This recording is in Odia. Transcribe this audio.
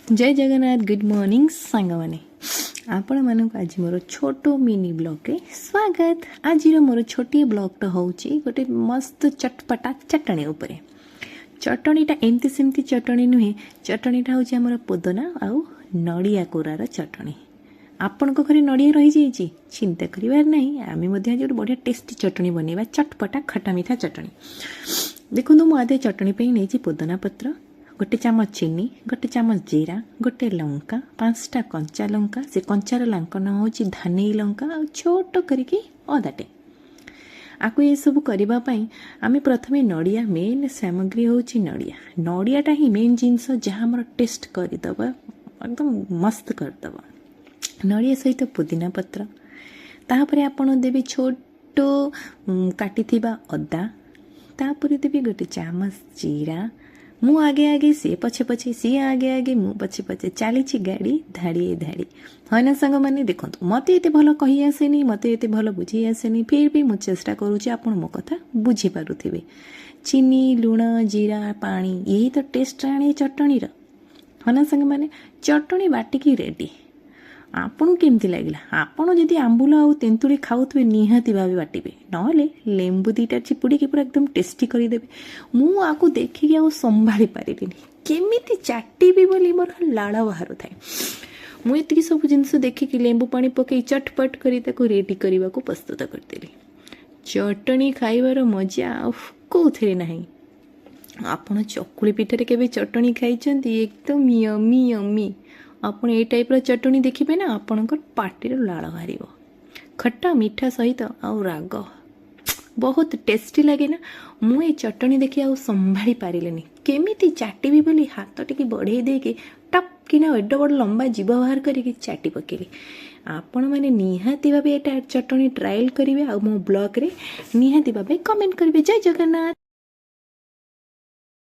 ଜୟ ଜଗନ୍ନାଥ। ଗୁଡ୍ ମର୍ଣ୍ଣିଂ ସାଙ୍ଗମାନେ। ଆପଣମାନଙ୍କୁ ଆଜି ମୋର ଛୋଟ ମିନି ବ୍ଲଗ୍ରେ ସ୍ୱାଗତ। ଆଜିର ମୋର ଛୋଟିଆ ବ୍ଲଗ୍ଟା ହେଉଛି ଗୋଟେ ମସ୍ତ ଚଟପଟା ଚଟଣି ଉପରେ। ଚଟଣିଟା ଏମିତି ସେମିତି ଚଟଣି ନୁହେଁ। ଚଟଣିଟା ହେଉଛି ଆମର ପୋଦନା ଆଉ ନଡ଼ିଆ କୋରାର ଚଟଣି। ଆପଣଙ୍କ ଘରେ ନଡ଼ିଆ ରହିଯାଇଛି, ଚିନ୍ତା କରିବାର ନାହିଁ। ଆମେ ମଧ୍ୟ ଆଜି ଗୋଟେ ବଢ଼ିଆ ଟେଷ୍ଟି ଚଟଣି ବନେଇବା, ଚଟପଟା ଖଟା ମିଠା ଚଟଣି। ଦେଖନ୍ତୁ, ମୁଁ ଆଜି ଚଟଣି ପାଇଁ ନେଇଛି ପୋଦନା ପତ୍ର, ଗୋଟେ ଚାମଚ ଚିନି, ଗୋଟେ ଚାମଚ ଜିରା, ଗୋଟେ ଲଙ୍କା, 5ଟା କଞ୍ଚା ଲଙ୍କା। ସେ କଞ୍ଚାର ଲଙ୍କା ନାଁ ହେଉଛି ଧାନେଇ ଲଙ୍କା। ଆଉ ଛୋଟ କରିକି ଅଦାଟେ। ଆକୁ ଏସବୁ କରିବା ପାଇଁ ଆମେ ପ୍ରଥମେ ନଡ଼ିଆ, ମେନ୍ ସାମଗ୍ରୀ ହେଉଛି ନଡ଼ିଆ। ନଡ଼ିଆଟା ହିଁ ମେନ୍ ଜିନିଷ, ଯାହା ଆମର ଟେଷ୍ଟ କରିଦେବ, ଏକଦମ ମସ୍ତ କରିଦେବ। ନଡ଼ିଆ ସହିତ ପୁଦିନା ପତ୍ର, ତାପରେ ଆପଣ ଦେବେ ଛୋଟ କାଟିଥିବା ଅଦା, ତାପରେ ଦେବେ ଗୋଟେ ଚାମଚ ଜିରା। ମୁଁ ଆଗେ ଆଗେ, ସିଏ ପଛେ ପଛେ, ସିଏ ଆଗେ ଆଗେ, ମୁଁ ପଛେ ପଛେ, ଚାଲିଛି ଗାଡ଼ି ଧାଡ଼ିଏ ଧାଡ଼ି। ହଁ ନା ସାଙ୍ଗମାନେ? ଦେଖନ୍ତୁ, ମୋତେ ଏତେ ଭଲ କହି ଆସେନି, ମୋତେ ଏତେ ଭଲ ବୁଝେଇ ଆସେନି, ଫିର୍ ବି ମୁଁ ଚେଷ୍ଟା କରୁଛି, ଆପଣ ମୋ କଥା ବୁଝିପାରୁଥିବେ। ଚିନି, ଲୁଣ, ଜିରା, ପାଣି, ଏଇ ତ ଟେଷ୍ଟ ଆଣେ ଚଟଣିର। ହଁ ନା ସାଙ୍ଗମାନେ? ଚଟଣି ବାଟିକି ରେଡ଼ି। ଆପଣଙ୍କୁ କେମିତି ଲାଗିଲା? ଆପଣ ଯଦି ଆମ୍ବୁଲ ଆଉ ତେନ୍ତୁଳି ଖାଉଥିବେ, ନିହାତି ଭାବେ ବାଟିବେ, ନହେଲେ ଲେମ୍ବୁ 2ଟା ଚିପୁଡ଼ିକି ପୁରା ଏକଦମ ଟେଷ୍ଟି କରିଦେବେ। ମୁଁ ଆକୁ ଦେଖିକି ଆଉ ସମ୍ଭାଳି ପାରିଲିନି, କେମିତି ଚାଟିବି ବୋଲି ମୋର ଲାଳ ବାହାରୁଥାଏ। ମୁଁ ଏତିକି ସବୁ ଜିନିଷ ଦେଖିକି ଲେମ୍ବୁ ପାଣି ପକାଇ ଚଟପଟ କରି ତାକୁ ରେଡ଼ି କରିବାକୁ ପ୍ରସ୍ତୁତ କରିଦେଲି। ଚଟଣି ଖାଇବାର ମଜା ଆଉ କେଉଁଥିରେ ନାହିଁ। ଆପଣ ଚକୁଳି ପିଠାରେ କେବେ ଚଟଣି ଖାଇଛନ୍ତି? ଏକଦମ ୟମି ୟମି। ଆପଣ ଏଇ ଟାଇପ୍ର ଚଟଣି ଦେଖିବେ ନା, ଆପଣଙ୍କ ପାଟିରୁ ଲାଳ ବାହାରିବ। ଖଟା ମିଠା ସହିତ ଆଉ ରାଗ, ବହୁତ ଟେଷ୍ଟି ଲାଗେ ନା? ମୁଁ ଏଇ ଚଟଣି ଦେଖି ଆଉ ସମ୍ଭାଳି ପାରିଲିନି, କେମିତି ଚାଟିବି ବୋଲି ହାତ ଟିକେ ବଢ଼େଇ ଦେଇକି ଟପ୍ କିନା ଏଡ଼େ ବଡ଼ ଲମ୍ବା ଜିଭ ବାହାର କରିକି ଚାଟି ପକେଇଲି। ଆପଣମାନେ ନିହାତି ଭାବେ ଏଇଟା ଚଟଣି ଟ୍ରାଏଲ୍ କରିବେ ଆଉ ମୋ ବ୍ଲଗ୍ରେ ନିହାତି ଭାବେ କମେଣ୍ଟ କରିବେ। ଜୟ ଜଗନ୍ନାଥ।